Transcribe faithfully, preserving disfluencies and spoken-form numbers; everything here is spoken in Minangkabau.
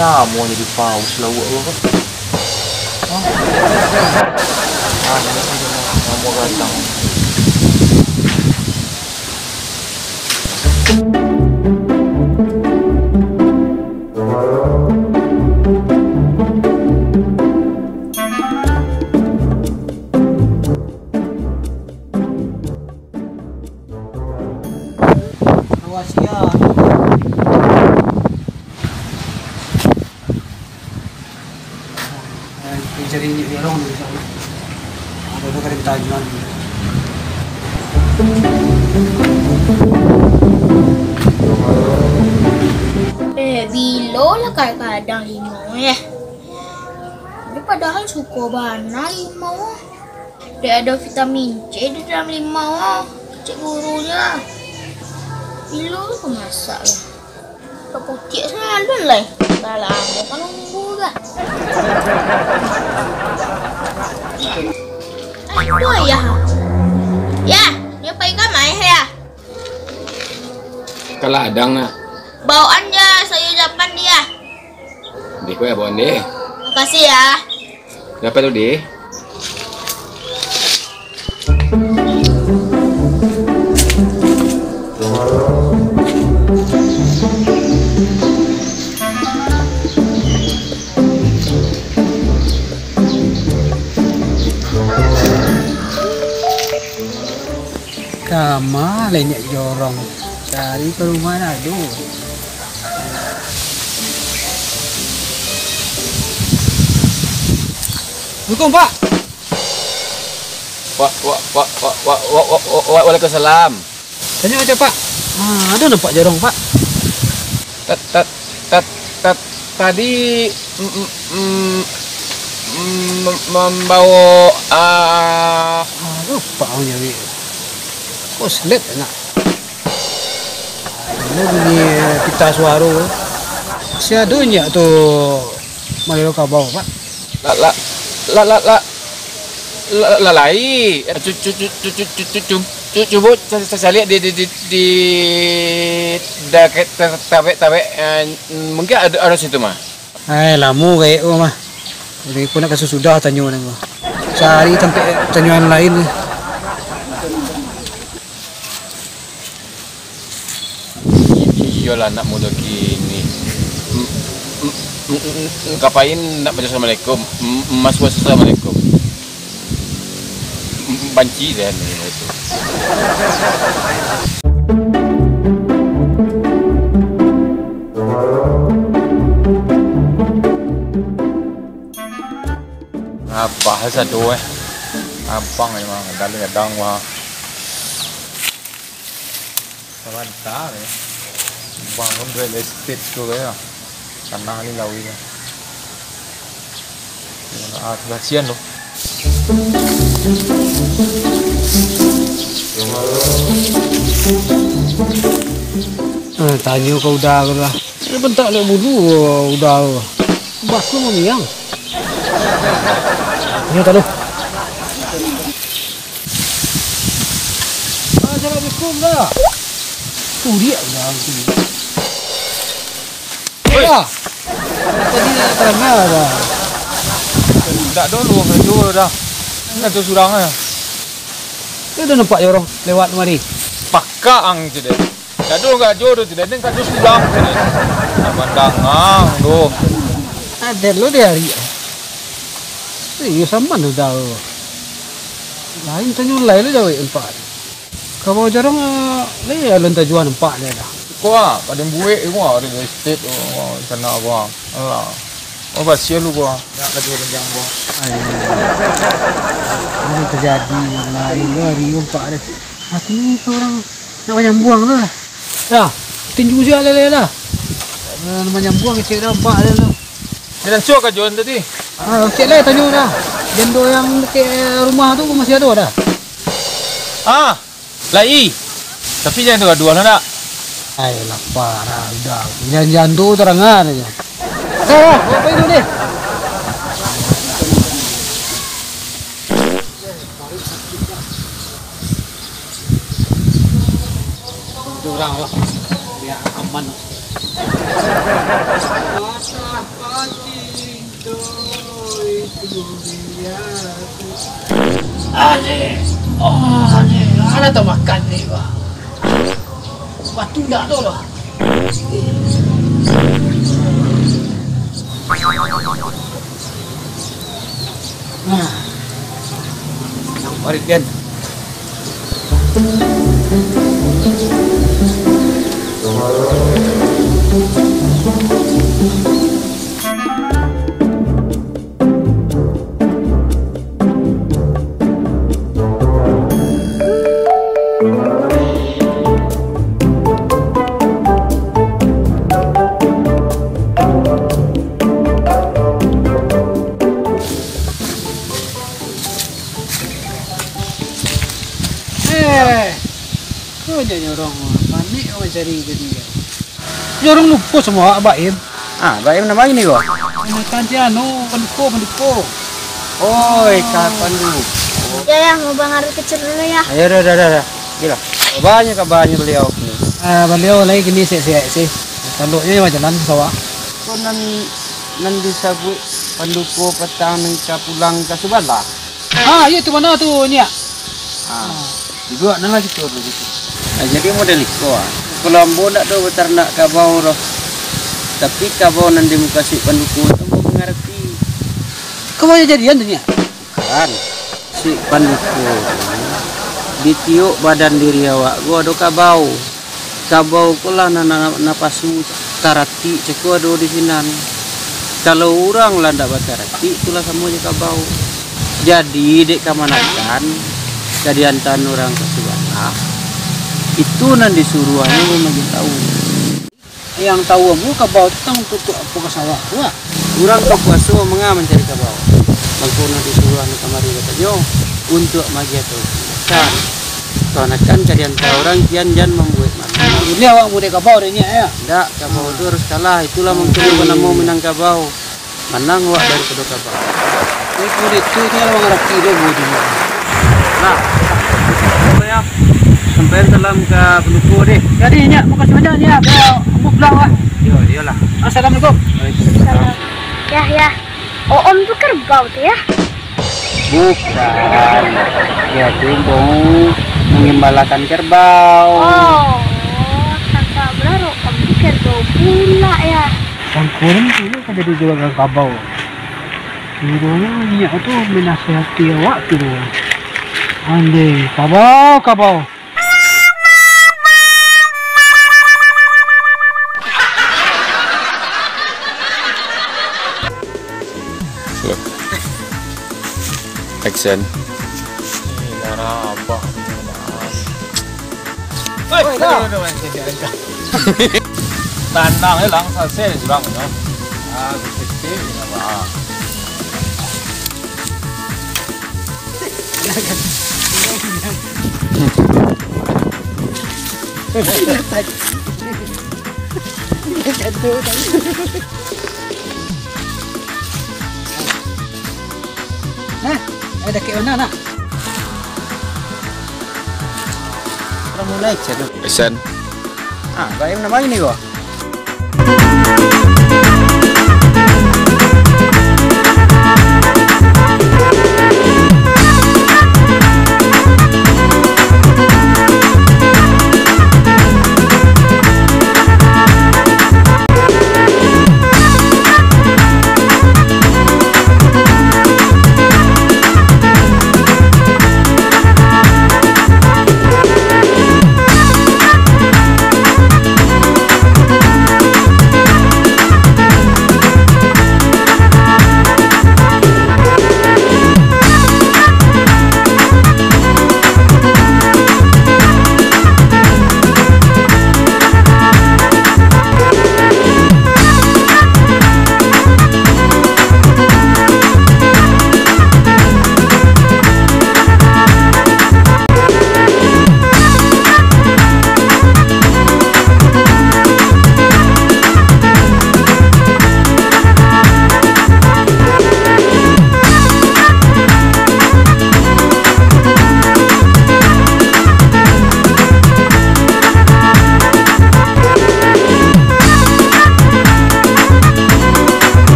Samo jadi paus lah awak tu. Hah? Ah, ini aja lah. Samo gadang. Awas, ya. Eh, cari injek dia orang tu, insya Allah. Ada tu kali tajuan. Eh, bilo lah kadang-kadang limau, eh. Ini padahal suko bana limau. Dek ado vitamin C di dalam limau, cek gurunyo. Bilo tu masak lah. Kok putiak salah lai. Dah lamo kan nunggu dah. Aduh, Yah. Yah, nyo pai ka ma, Yah? Ka ladang, Nak. Bawaan ja sayua japan, Yah. Deh, kau ya, bawaan deh. Makasih, Yah. Dapat tu, deh. Kama lenyek jorong, cari ka rumah nado. Assalamualaikum, Pak. Wa-, wa-, wa-, wa-, wa-, wa-, wa-, wa-, wa-, waalaikumsalam. Tanyo aja, Pak. Ah, ado nampak jorong, Pak? Tat-, tat-, tat-, tat-, tadi, mm, mm, mm, mm, mem-, mambawo, ah, aduh, Pak, awak nyari. Kok selet nak? Ado bunyi pita suaro. Sia ado nyak tu malelo kabau, Pak? La, la, la, la, la, la, la, lai. Cu-, cu-, cu-, cubo ca-, ca-, caliak di, di, di, di dakek ta-, tabek, tabek, eh, mungkin ado, ado situ mah. Ai, lamo gaek ko mah. Jadi ko nak ka sudah tanyo nan ko. Cari tampek tanyoan lain. Iyolah, anak mudo kini. M-, m-, m-, m-, m-, kapain nak baca assalamualaikum? M-, mas, mas, assalamualaikum. M-, banci den itu. Abah sado, eh. Abang memang kadang-kadang, wah. Sabanta, eh. Bangun real estate tu, eh. Tanah ni lawi, eh. Ah, kasihan tu. Eh, tanyo ka Uda ko lah. Dia bentak dek bulu Uda ko. Baku mamiang. Inyo taruh. Ah, assalamualaikum, Da. Kuriak, Da. Oi. Da. Tadi nak terangah, Da. Ndak dulu, dulu, Da. Ndak tu surang, eh. Dia dah nampak jorong lewat mari. Pakak ang, cedek. Dado gajo tu, tidak den kajo surang tu, den. Nak mandangang tu. Aden lo di hari. Iyo, saman tu dah. Lain tanyo lai lo jawek empat. Kabau jorong, eh, lai alun tajuan empat dia dah. Ko ah, paling buek ko ah, real estate ko ah, sana ko ah. Alah. Oh, basiah lu ko ah. Nak kajo panjang ko. Ai. Ini terjadi lain lo hari empat dia. Aku ni orang nak manyambuang tu lah. Dah, tinju siap lele lah. Eh, manyambuang kecil dah, empat dia tu. Dia dah suah kajuan tadi. Ah, cek lah tanyo dah. Jando yang dekat rumah tu masih ada dah. Ah, lai. Tapi jangan gaduah lah, nak. Ai, lapar dah, udah. Jangan jando terang aja. Dah, dah, apa itu ni? Itu orang lah. Biar aman. Ane, oh, ane, ane tamakan ni, bah. Batu dak tu, bah. Nah, yang paling kan. Eh, kau jangan nyorong, panik kau mancari jadi. Nyorong lupo samo awak, Baim. Ah, Baim nan ma ko? Makan si anu, panduko, panduko. Oi, ka panduko. Ya, ya, mau Bang Arif kecil dulu ya. Ayo, dah, dah, dah, dah. Gila. Banyak kabarnya beliau ni. Ah, beliau lagi kini sehat-sehat sih. Taluknya macam nan sawah. Kau nan, nan disabuik panduko patang nan ka pulang ka Subanda. Ah, iyo tu, mano tu, Nyiak? Ah, dibuek nan lah gitu, gitu. Ah, jadi model iko, ah. Kalau ambo ndak do batarnak kabau doh. Tapi kabau nan dimukasuik panduko tu ambo mangarati. Kabau jadian tu, Nyiak? Kan, si panduko tu, di tiok badan diri awak ko ado kabau. Kabau ko lah na-, na-, napasu karatik cako ado di sinan. Kalau urang lah ndak bakaratik, itulah samo jo kabau. Jadi, dek kamanakan, ka diantaan urang ka Subanda, itu nan disuruahnyo mamagiah tahu. Yang tahu ambo kabau tu tang untuak apo ka sawah tu, ah. Urang ka puaso manga mancari kabau. Mangko nan disuruahnyo kamari katonyo, untuak magiah tahu. Kan, kamanakan ka diantaan urang, kian jan mambuek malu. Buliah awak mudiak kabau dek Nyiak, ya? Ndak, kabau tu harus kalah. Itulah mangkonyo banamo Minangkabau. Manang awak daripado kabau. Baik, mudiak tu, tu lah mangarati doh, Bu, tu. Nah, apa ya? Sampaian salam ka panduko deh. Jadi, Nyiak, makasih banyak, Nyiak. Ambo pulang, Wak. Yo, iyolah. Assalamualaikum. Waalaikumsalam. Ya, ya. Oom tu kerbau tu, ya? Bukan. Dia tu mau mengembalakan kerbau. Oh, sangka bararokan kerbau pula, ya. Sangko tu kan jadi juragan kabau. Kironyo Nyiak tu menasihati awak tu. Anjing, kabau, kabau. Action. Ih, darah abah ni, dah. Oi, dah. Tanang je lang, sasai je surang tu. Ah, kecil je, abah. Nah, ada kek mana nak? Kalau mulai cek tu. Pesan. Ah, baik nama ini gua.